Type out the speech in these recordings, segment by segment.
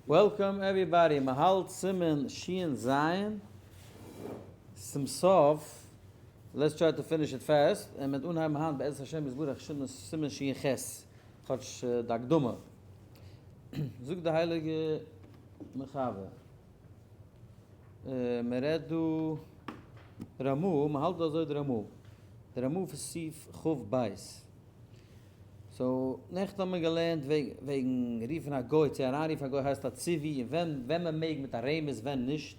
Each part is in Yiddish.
Welcome everybody, מען האלט סימן שין זיין צום סוף, let's try to finish it fast, און מען וועט אנהייבן היינט בעזרת השם יתברך סימן שין ח', כאטש די הקדמה. זאגט די הייליגע מחבר, מען רעדט דא רמא, מען האלט דא אזוי די רמא, די רמא פון סעיף כ ב. So נעכטן האט מען געלערנט וועגן רופן א גוי, צו אריינרופן א גוי הייסט א ציווי, און ווען ווען מען מעג מיט א רמז ווען נישט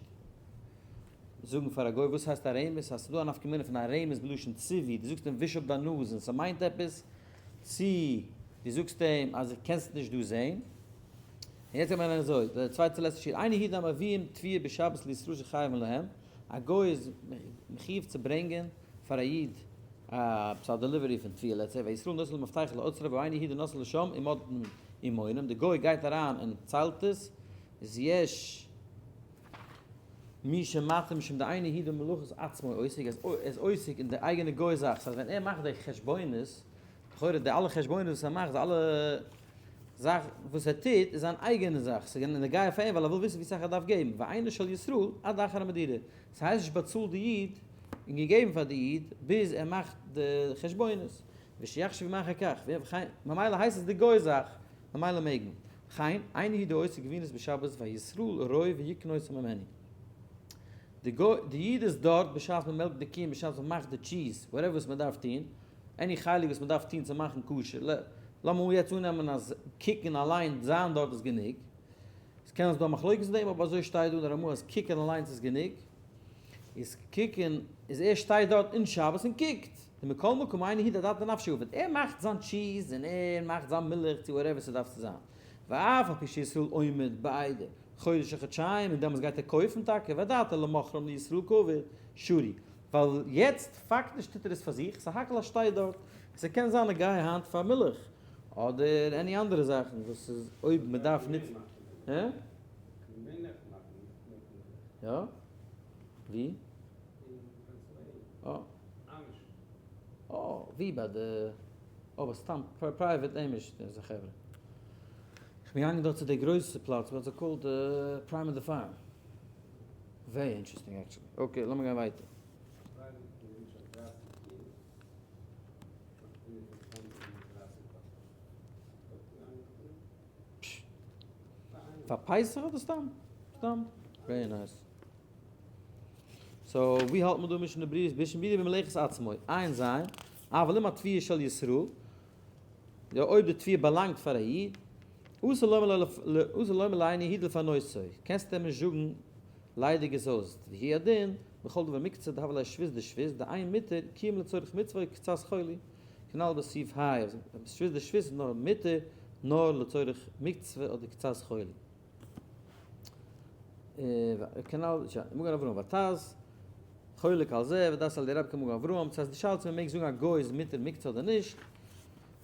זאגן פאר א גוי וואס הייסט א רמז, אז ס'דא א נפקא מינה פון א רמז בלשון ציווי, דו זאגסט אים וויש אפ דיין נאז און ס'מיינט עפעס, צו דו זאגסט אים אז קענסט נישט דא זען. און יעצט גייט מען לערנען אזוי, די צווייטע לעצטע שורה, אינו הוא דהמביאים תבואה בשבת לישראל שחייבין להם, א גוי איז מחיוב צו ברענגען פאר א איד עפעס א delivery פון תבואה let's say, וישראל נותן לו מפתח לאוצרו ואינו הוא דנותנו לשם ומודדין ומונין, די גוי גייט אריין און ציילט עס, איז יש מי שמתיר משום דאינו הוא דבמלאכת עצמו עוסק, ער איז עוסק אין די אייגענע גוי זאך, ס'הייסט ווען ער מאכט די חשבונות, לכאורה די אלע חשבונות וואס ער מאכט, די אלע זאך וואס ער טוט איז זיין אייגענע זאך, ס'איז נוגע פאר אים ווייל ער וויל וויסן ווי סאך ער דארף געבן, ואינו של ישראל עד אחר המדידה, ס'הייסט נישט באצאלט די איד און געגעבן פאר די איד ביז ער מאכט די חשבונות, ושיחשבו אחר כך, ממילא הייסט עס די גוי זאך, ממילא מעג מען. וכן, אינו הוא דעושה גבינות בשבת והישראל רואה ויקנה ממנו. די גוי, די איד איז דארט בשעת מען מעלקט די קי און בשעת מען מאכט די cheese, whatever וואס מען דארף טון, any חלק וואס מען דארף טון צו מאכן כשר, לאמיר יעצט אננעמען אז קוקן אליין, זיין דארט איז גענוג, עס קען זיין דא א מחלוקת אין דעם, אבער אזוי שטייט דא אין די רמא אז קוקן אליינס איז גענוג, איז קוקן, איז ער שטייט דארט אין שבת און קוקט, ומכל מקום אינו הוא דאדעתא דנפשיה עביד, ער מאכט זיין cheese און ער מאכט זיין מילך צו whatever ס'דארף צו זיין, ואף על פי שישראל עומד בעדר חודש או חדשיים און דעמאלטס גייט ער קויפן טאקע, ואדעתא למוכרם לישראל קעביד, שרי, ווייל יעצט פאקטיש טוט ער עס פאר זיך, סך הכל ער שטייט דארט, ס'קען זיין ער גייט היינט פאר מילך, אדער any אנדערע זאכן וואס איז אויב מען דארף נוצן. הע? יא? ווי? אה. אה, ווי ביי די, אבער סתם private Amish אזא חברה. איך בין געגאנגען דארט צו די גרויסע פלאץ what's it called Prime of the Farm. Very interesting actually. Okay לאמיר גיין ווייטער. פאר פסח אדער סתם? סתם? Very nice. So ווי האלט מען דא משנה ברורה בשם בידי במלאכת עצמו? עיין ז, אבל אם התבואה של ישראל, יא אויב די תבואה באלאנגט פאר א איד, אסור לומר לאינו יהודי לפנותו, קענסטו אים נישט זאגן ליידיג עס אויס, והוא הדין, בכל דבר מוקצה דהוה ליה שבות דשבות, דאין מותר כי אם לצורך מצוה קצת חולי, כנל בסעיף ה, שבות דשבות איז נאר מותר נאר לצורך מצוה אדער קצת חולי. כנל, מגן אברהם והטז, חולק על זה, ודעת על ידי רב כמגן אברהם, ס'הייסט די שאלה צו מ'מעג זאגן א גוי איז מותר מוקצה אדער נישט,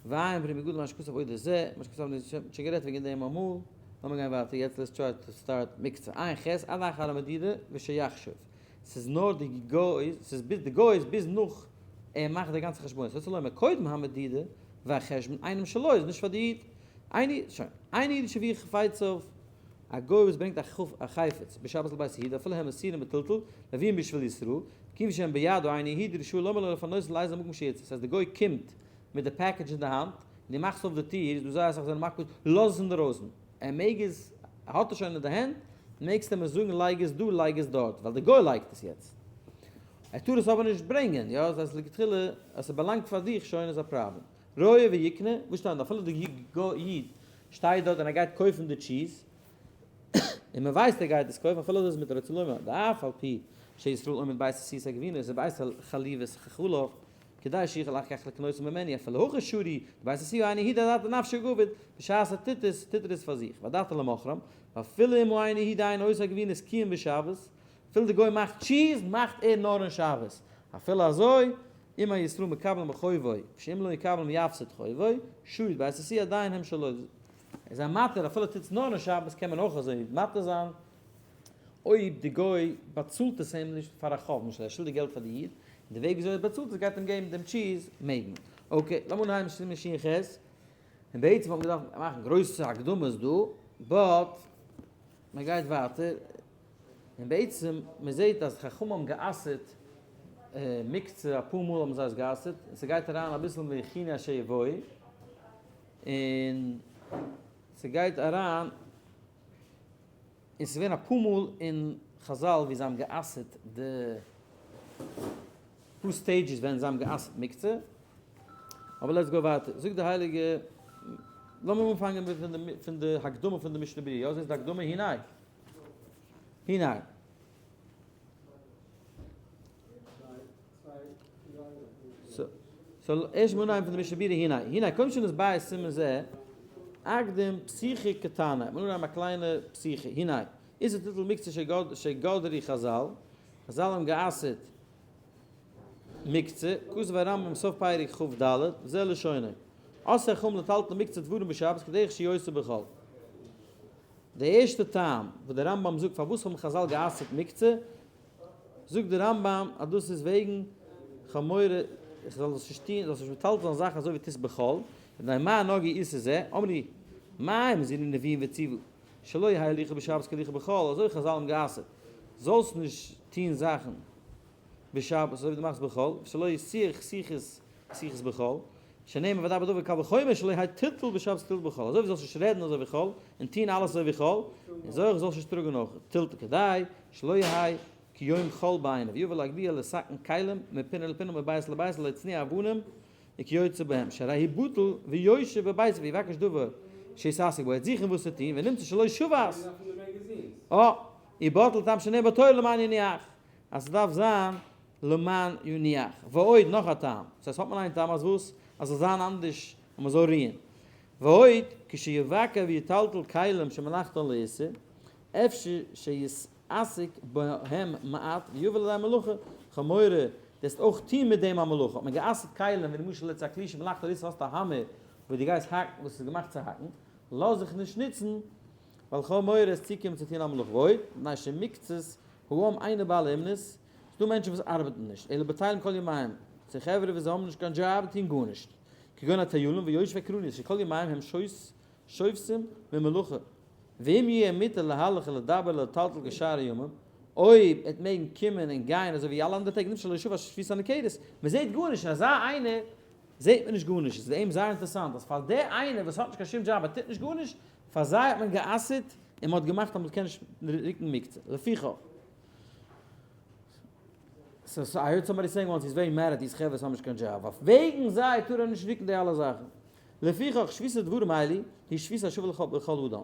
ועיין בפרי מגדים מה שכתב אודות זה, מה שכתב אודות זה, שוין גערעדט וועגן דעם אמאל, לאמיר גיין ווייטער, יעצט let's try to start מוקצה, עיין ח' עד אחר המדידה ושיחשוב, ס'איז נאר די גוי, ס'איז ביז די גוי איז ביז נאך ער מאכט די גאנצע חשבונות, רוצה לומר קודם המדידה והחשבון אינם שלו איז נישט פאר די איד, איני, שוין, אינו הוא דשביעי חפציו, א גוי וואס ברענגט א חפץ בשבת לבית יהודה אפילו הם מסירים בטלטול, מביאים בשביל ישראל, כיוון שהם בידו אינו יהודי רשאי לומר לו לפנות לאיזה מקום שירצה, ס'הייסט די גוי קומט מיט די package אין די האנט, און דו מאכסט אויף די טיר, איז דא זייער אסאך זענען מקפיד, לאז עס אינדערויסן, ער מעג עס, ער האט עס שוין אין די הענט, מעגסט אים עס זאגן לייג עס דא, לייג עס דארט, ווייל די גוי לייגט עס יעצט. ער טאר עס אבער נישט ברענגען, יא, דאס הייסט לכתחילה אז ס'באלאנגט פאר דיך שוין איז א פראבלעם. רואה ויקנה, וואס שטייט דא? אפילו די איד שטייט דארט און ער גייט קויפן די cheese, און מען ווייסט ער גייט עס קויפן אפילו אזוי איז מותר רוצה לומר דאף על פי שישראל עומד בעת עשיית הגבינות ובעת חליבת החלב כדי שיוכל אחר כך לקנותו ממנו אפילו הכי שרי דבעת עשייה אינו הוא דאדעתא דנפשיה קעביד בשעת ער טוט עס טוט ער עס פאר זיך ואדעתא למוכרם ואפילו אם אינו הוא דאינו עושה הגבינות כי אם בשבת אפילו די גוי מאכט cheese מאכט ער נאר אין שבת אפילו אזוי אם הישראל מקבל מחובו שאם לא יקבל יפסיד חובו שרי דבעת עשייה עדיין הם שלו איז א מתיר אפילו טוטס נאר אין שבת קען מען אויך אזוי מתיר זיין אויב די גוי באצאלט עס אים נישט פאר א חוב למשל ער איז שולדיג געלט פאר די איד און די וועג וויאזוי ער באצאלט עס גייט אים געבן דעם cheese מעג מען. Okay לאמיר אנהייבן סימן שין ח' און בעצם וואלט מען געדארפט מאכן גרויסע הקדמות דא but. מען גייט ווייטער, און בעצם מען זעט אז חכמים האבן גע'אסר'ט מוקצה, אפאר מאל האבן זיי עס גע'אסר'ט, און ס'גייט אריין אביסל ויכינו אשר יבואו, און ס'גייט אריין, און ס'איז געווען אפאר מאל אין חזל ווי זיי האבן גע'אסר'ט די פאר stages ווען זיי האבן גע'אסר'ט מוקצה, אבער let's go ווייטער, זאגט די הייליגע, לאמיר אנפאנגען פון די הקדמה פון די משנה ברורה, יא זעסט די הקדמה? הנה! הנה! so ערשט מאל אנהייבן פון די משנה ברורה הנה! הנה! קודם שוין איז בית סימן זה, אקדים פתיחה קטנה, מיר אנהייבן א קליינע פתיחה, הנה! איסור טלטול מוקצה שגדרו חזל, חזל האבן גע'אסר'ט מוקצה, כתב הרמב ם סוף פרק כ ד, וזה לשונו, אסרו חכמים לטלטל מקצה דברים בשבת כדרך שהוא עושה בחול. די ערשטע טעם וואס דער רמב ם זאגט פארוואס האבן חזל גע'אסר'ט מוקצה, זאגט דער רמב ם אז דאס איז וועגן כ'האב מורא איך זאל דאס נישט טון, זאלסט נישט מטלטל זיין זאכן אזוי ווי טוסט בחול, מפני מה נהגו איסור זה, אמרו, מה הם הזהירו נביאים וציוו שלא יהא הליכה בשבת כהליכה בחול, אזוי חזל האבן גע'אסר'ט, זאלסט נישט טון זאכן בשבת אזוי ווי דו מאכסט בחול, שלא יסיח שיחות שיחות בחול, שנאמר ודבר דבר קל וחומר שלא יהא טלטול בשבת כטלטול בחול, אזוי ווי זאלסט נישט רעדן אזוי ווי חול, און טון אלעס אזוי ווי חול, אזוי אויך זאלסט נישט טראגן אויך טלטול כדי שלא יהא כיום חול בעיניו, יבא להגביה לתקן כלים מפינה לפינה ומבית לבית להצניע אבנים וכיוצא בהם, שהרי הוא בטל ויושב בביתו ויבקש דבר שיתעסק בו, ער וועט זוכן וואס צו טון, ונמצא שלא שבת. אה, ובטל טעם שנאמר בתורה למען ינוח, אז ס'דארף זיין למען ינוח. ועוד, נאך א טעם. ס'הייסט האט מען איין טעם אז וואס? אז ס'זאל זיין אנדערש און מ'זאל רוען. ועוד, כשיבקע ויטלטל כלים שמלאכתן לאיסור, אפשר שיתעסק בהם מעט ויבא לידי מלאכה, כ'האב מורא דו וועסט אויך טון מיט דעם א מלאכה. האט מען גע'אסר'ט כלים ווי למשל לעצט א כלי שמלאכתו לאיסור האסט א האמער וואס דו גייסט האקן וואס איז געמאכט צו האקן, לאז זיך נישט נוצן ווייל כ'האב מורא עס צוקומען צו טון א מלאכה. ועוד, מפני שמקצת העם אינו בעל אומנות, ס'דא מענטשן וואס ארבעטן נישט, אלא בטלים כל ימיהם, ס'איז חברה וואס זיי האבן נישט קיין דזשאב און טוען גארנישט, כגון הטיילים ויושבי קרניות שכל ימיהם הם שובתים ממלאכה, ואם יהיה מותר להלך ולדבר ולטלטל כשאר הימים, אויב ער וועט מעגן קומען און גיין אזוי ווי אלע אנדערע טעג נמשל לא שבת שביתת הניכרת, מען זעט גארנישט, און אזא איינער זעט מען נישט גארנישט, איז אים זייער אינטערעסאנט אז פאר די איינער וואס האט נישט קיין שום דזשאב ער טוט נישט גארנישט, פאר זיי האט מען גע'אסר'ט און מען האט געמאכט אז מען קען נישט רוקן מוקצה, לפיכך. so so I heard somebody saying once he's very mad at these חברה וואס האבן נישט קיין דזשאב, אויף וועגן זיי טאר ער נישט רוקן די אלע זאכן. לפיכך שביתת דברים אלו היא שביתה השווה לכל אדם,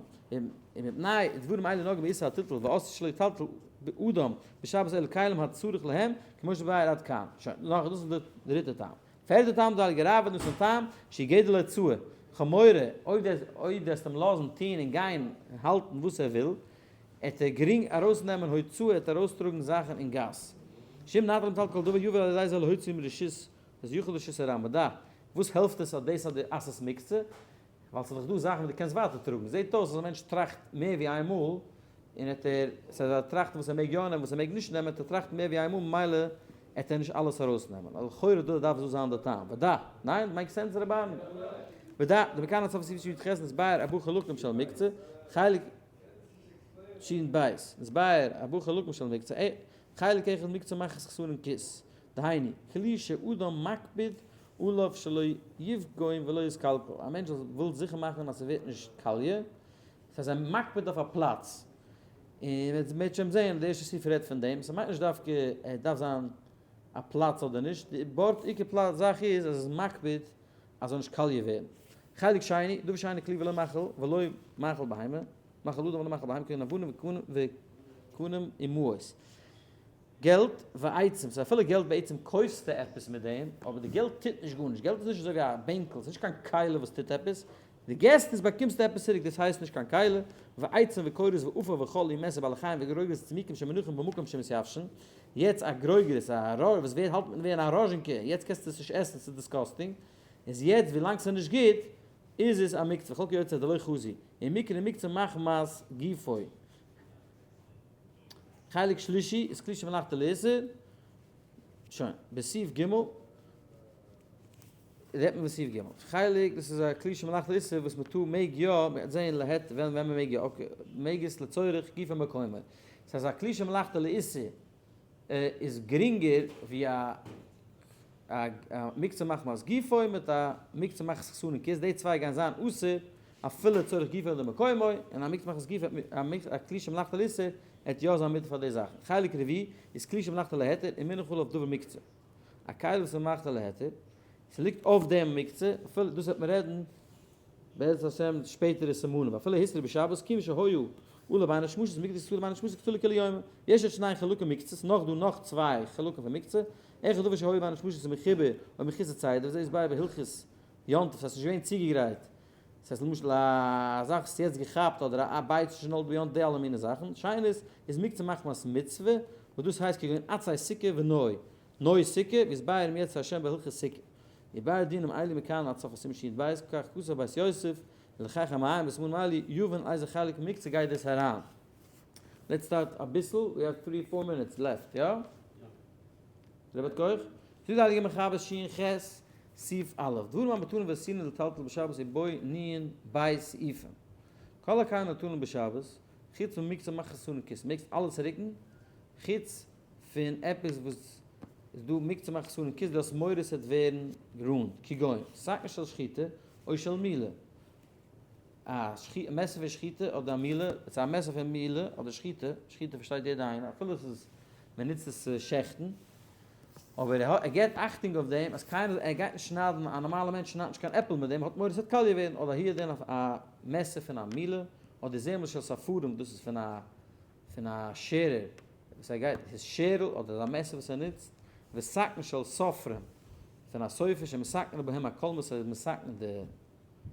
ומפני דברים אלו נהגו באיסור הטלטול ואסור שלא יטלטל אדם בשבת אלא כלים הצריך להם כמו שביאר עד כאן. שוין, נאך דאס איז די דריטע טעם. פערטע טעם די הייליגע ראבד נתן טעם שיגדל הוצאה, כ'האב מורא אויב דו אויב דו וועסט אים לאזן טון און גיין און האלטן וואס ער וויל, עט ער גרינג ארויסנעמען הוצאה עט ארויסטראגן זאכן אין גאס. שאם נתן לטלטל כל דבר יבא על ידי זה להוציא מרשות איז יכול רשות הרבים ודע וואס העלפט עס אז דאס אז דו אסר'סט מוקצה ווייל ס'איז דאך דא זאכן וואס דו קענסט ווייטער טראגן זעט אויס אז א מענטש טראכט מער ווי איין מאל און עט ער ס'איז א טראכטן וואס ער מעג יא נעמען וואס ער מעג נישט נעמען עט ער טראכטן מער ווי איין מאל ממילא עט ער נישט אלעס ארויסנעמען לכאורה דא דארף דא זיין די טעם ודע ניין? make sense ר' אהרן? ודע דמכאן עד סוף סעיף י ח נתבאר ארבעה חלקים של מוקצה חלק ש ב נתבאר ארבעה חלקים של מוקצה חלק אחד מוקצה מחמת חסרון כיס דהיינו, כלי שאדם מקפיד עליו שלא יפגום ולא יתקלקל, א מענטש וויל זיכער מאכן אז ס'ווערט נישט קאליע, ס'הייסט ער איז מקפיד אויף א פלאץ, און מ'וועט שוין זעהן די ערשטע סעיף רעדט פון דעם, ס'מיינט נישט דווקא ער דארף זיין א פלאץ אדער נישט, די בארד עיקר פלאץ זאך איז אז ער איז מקפיד אז ס'זאל נישט קאליע ווערן. חלק שני, דבר שאינו כלי ולא מאכל ולא מאכל בהמה, מאכל אדם ולא מאכל בהמה, כגון אבנים וקנים ומעות. געלט ועצם, ס'איז אפילו געלט בעצם קויפסטו עפעס מיט דעם, אבער די געלט טוט נישט גארנישט, געלט איז נישט אזוי ווי א בענקל, ס'איז נישט קיין כלי וואס טוט עפעס, דו געסט עס באקומסטו עפעס צוריק, דאס הייסט נישט קיין כלי, ועצם וקורות ועפר וחול ומסר בעלי חיים וגרוגרות צמיקים שמונחים במקום שמתייבשין, יעצט א גרוגרת, א ראר וואס ווערט האלט מיטן ווערן א ראזשינקע, יעצט קענסטו עס נישט עסן, ס'איז disgusting, איז יעצט ווילאנג ס'איז נישט גוט, איז עס א מוקצה, וכל כיוצא דלא חזי, ומקרי מוקצה מחמת גופו. חלק שלישי איז כלי שמלאכתו לאיסור, שוין, בסעיף ג'. רעדט מען פון סעיף ג'. חלק, דאס איז א כלי שמלאכתו לאיסור וואס מען טאר מעג יא, מען וועט זעהן להיתר ווען ווען מען מעג יא, okay, מעג עס לצורך גופו ומקומו. ס'הייסט א כלי שמלאכתו לאיסור איז גרינגער ווי א א מוקצה מחמת גופו מיט א מוקצה מחמת חסרון כיס, די צוויי גייען זיין אסור אפילו לצורך גופו אדער מקומו, און א מוקצה מחמת גופו א כלי שמלאכתו לאיסור עט יא זיין מותר פאר די זאכן. חלק רביעי איז כלי שמלאכתו להיתר ומונח עליו דבר מוקצה. א כלי וואס איז מלאכתו להיתר, ס'ליגט אויף דעם מוקצה, אפילו דאס וועט מען רעדן בעזרת השם שפעטערע סימנים, ואפילו הוסרו בשבת כיוון שהיו עליו בין השמשות מקדש ישראל בין השמשות כתלו כולי יומא, יש עוד שני חלקים מוקצה, ס'איז נאך דא נאך צוויי חלקים פון מוקצה, אחד דבר שהיו בין השמשות מחובר או מחוסר צידה, וזה יתבאר בהלכות יום טוב, ס'הייסט נישט געווען צוגעגרייט, ס'הייסט למשל א זאך וואס איז יעצט געכאפט אדער א בית שנולד ביום די אלע מיני זאכן, שנית איז מוקצה מחמת מצוה, וואס דאס הייסט כגון עצי סוכה ונוי, נוי סוכה, ויתבאר אם ירצה השם בהלכות סוכה. יתבאר דינים אלו מכאן עד סוף הסימן שי"ב, כך כתב בית יוסף, ולחך המעיין בסימנים אלו יבין איזה חלק מוקצה גייט דאס אריין. Let's start אביסל, we have three four minutes left, יא? רבי האט כח? זאגט די הייליגע מחבר ש"ח סעיף א', דברים המותרים ואסורים לטלטל בשבת ובו נ"ב סעיפים. כל הכלים הניטלין בשבת, חוץ ממוקצה מחמת חסרון כיס, מעגסט אלעס רוקן, חוץ פון עפעס וואס איז דא מוקצה מחמת חסרון כיס, דו האסט מורא ס'וועט ווערן ruined, כגון, סכין של שחיטה, או של מילה, א מעסער פון שחיטה אדער א מילה, עס איז א מעסער פון מילה אדער שחיטה, שחיטה פארשטייט יעדער איינער אפילו עס איז מען נוצט עס צו שעכטן, אבער ער געבט אכטונג אויף דעם אז קיינער ער גייט נישט שניידן, א נארמאלער מענטש שניידט נישט קיין עפל מיט דעם, האט מורא עס וועט קאליע ווערן, אדער הוא הדין א מעסער פון א מילה, אדער זמל של ספרים דאס איז פון א פון א שערער וואס ער גייט his שערל אדער א מעסער וואס ער נוצט, וסכין של סופרים פון א סופר שמתקן בהם הקולמוס ער איז מתקן די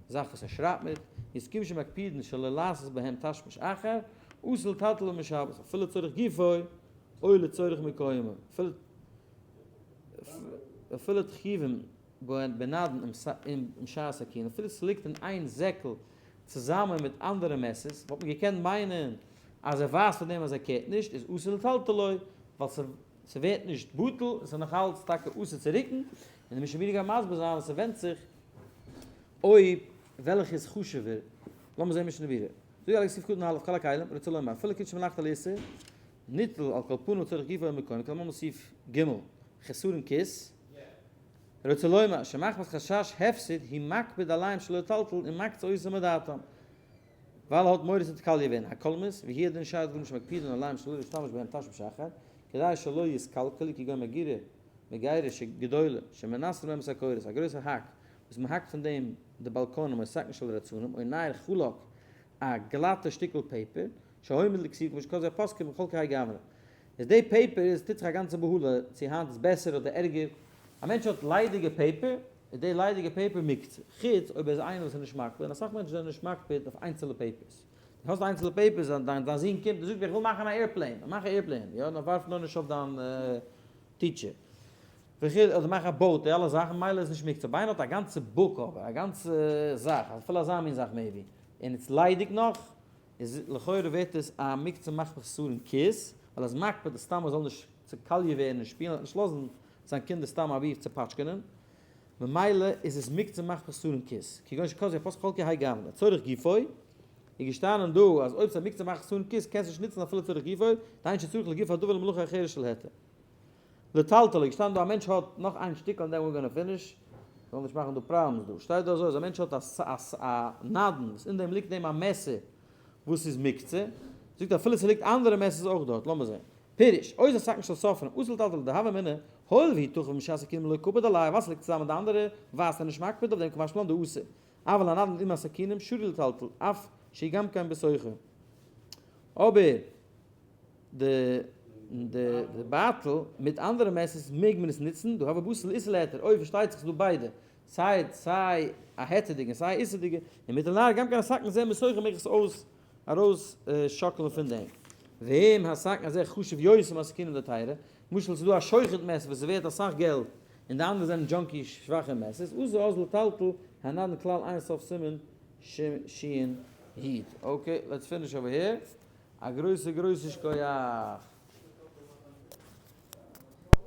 זאך וואס ער שרייבט מיט, איז כיוון שמקפידין שלא לעשות בהם תשמיש אחר, אסור לטלטלם בשבת, אפילו לצורך גופו או לצורך מקומו, אפילו תחובים בנדן עם שאר סכין, אפילו ס'ליגט אין איין זעקל צוזאמען מיט אנדערע מעסערס, וואלט מען געקענט מיינען אז ער ווייזט פון דעם אז ער קערט נישט, איז אסור לטלטלו, ווייל ס'ווערט נישט בטל און ס'איז נאך אלץ טאקע אסור צו רוקן, און די משנה ברורה גייט מסביר זיין אז ס'ווענדט זיך אויב וועלכע איז חשוב'ער, לאמיר זעהן משנה ברורה. זאגט אלעקס סעיף קטן א' כל הכלים, רוצה לומר, אפילו כלי שמלאכתו לאיסור, ניטל על כל פנים לצורך גופו ומקומו, כלומר סעיף ג' חסרון כיס, רוצה לומר, שמחמת חשש הפסד הוא מקפיד עליהם שלא לטלטל ומקצה אותם מדעתם, ווייל ער האט מורא ס'וועט קאליע ווערן הקולמוס, והוא הדין שאר דברים שמקפידין עליהם שלא להשתמש בהם תשמיש אחר, כדי שלא יתקלקלו כגון מגירה מגירה גדולה שמנסרים בהם את הקורות, א גרויסע האק וואס מען האקט פון דעם די באלקאנען או סכין של רצנים או נייר חלק א גלאטע שטיקל paper שעומד לכתיבה כמו שכתבו הפוסקים בכל כהאי גוונא. איז די paper איז טוט זיך א גאנצע בהלה צו היינט איז בעסער אדער ערגער, א מענטש האט ליידיגע paper איז די ליידיגע paper מוקצה, חוץ אויב ער איז איינער וואס איז נישט מקפיד, און אסאך מענטשן זענען נישט מקפיד אויף איינצעלע papers, דו האסט איינצעלע papers און דיין זון קומט און זאגט איך וויל מאכן א airplane, מאך א airplane, יא, נאר ווארף נאר נישט אויף דיין teacher. וכו' אדער מאך א boat, די אלע זאכן, מילא איז נישט מוקצה. אויב איינער האט א גאנצע book אבער, א גאנצע זאך, אפילו אזא מין זאך maybe, און איז ליידיג נאך, איז לכאורה ווערט עס א מוקצה מחמת חסרון כיס, ווייל ער איז מקפיד אז סתם ער זאל נישט צוקאליע ווערן און שפילן, ער וועט נישט לאזן זיין קינדער סתם אבי צופאטשקענען, ממילא איז עס מוקצה מחמת חסרון כיס, כגון שכתבו הפוסקים כל כהאי גוונא, לצורך גופו, איז געשטאנען דא אז אויב ס'איז א מוקצה מחמת חסרון כיס קענסט נישט נוצן אפילו לצורך גופו, דהיינו שצריך לגוף הדבר למלאכה אחרת של היתר. לטלטלו, איז געשטאנען דא א מענטש האט נאך איין שטיקל and then we're gonna finish, זאל נישט מאכן דא problems דא, שטייט דא אזוי אז א מענטש האט א נדן וואס אין דעם ליגט דעם א מעסער וואס איז מוקצה, זאגט אפילו ס'ליגט אנדערע מעסערס אויך דארט, לאמיר זען. פירוש, אותו סכין של סופרים, אסור לטלטלו דהוה אמינא, הואיל והוא תחוב עם שאר סכינים לא קפיד עליה, ווייל ס'ליגט צוזאמען די אנדערע, ווייזט ער נישט מקפיד אויף דעם קא משמע לן דאסור. אבל הנדן עם הסכינים שרי לטלטל, אף שהוא גם כן בתוכו. אבער די די בייטל מיט אנדערע מעסערס מעג מען עס נוצן, דהוה בתר לאיסור להיתר, אויב פארשטייט זיך ס'איז דא ביידע, סיי סיי א היתר'דיגע און סיי א איסור'דיגע, און מיטל נהר גם כן הסכין זה מתוכו מעג איך עס אויס ארויס שאקלען פון דעם. ואם הסכין הזה חשוב יותר מהסכינים דהיתירא, למשל ס'איז דא א שוחט מעסער וואס איז ווערט אסאך געלט און די אנדערע זענען junky שוואכע מעסערס, אסור אז לטלטל הנדן כלל עיין סוף סימן ש י. Okay, let's finish over here. א גרויסע גרויסע שכוח!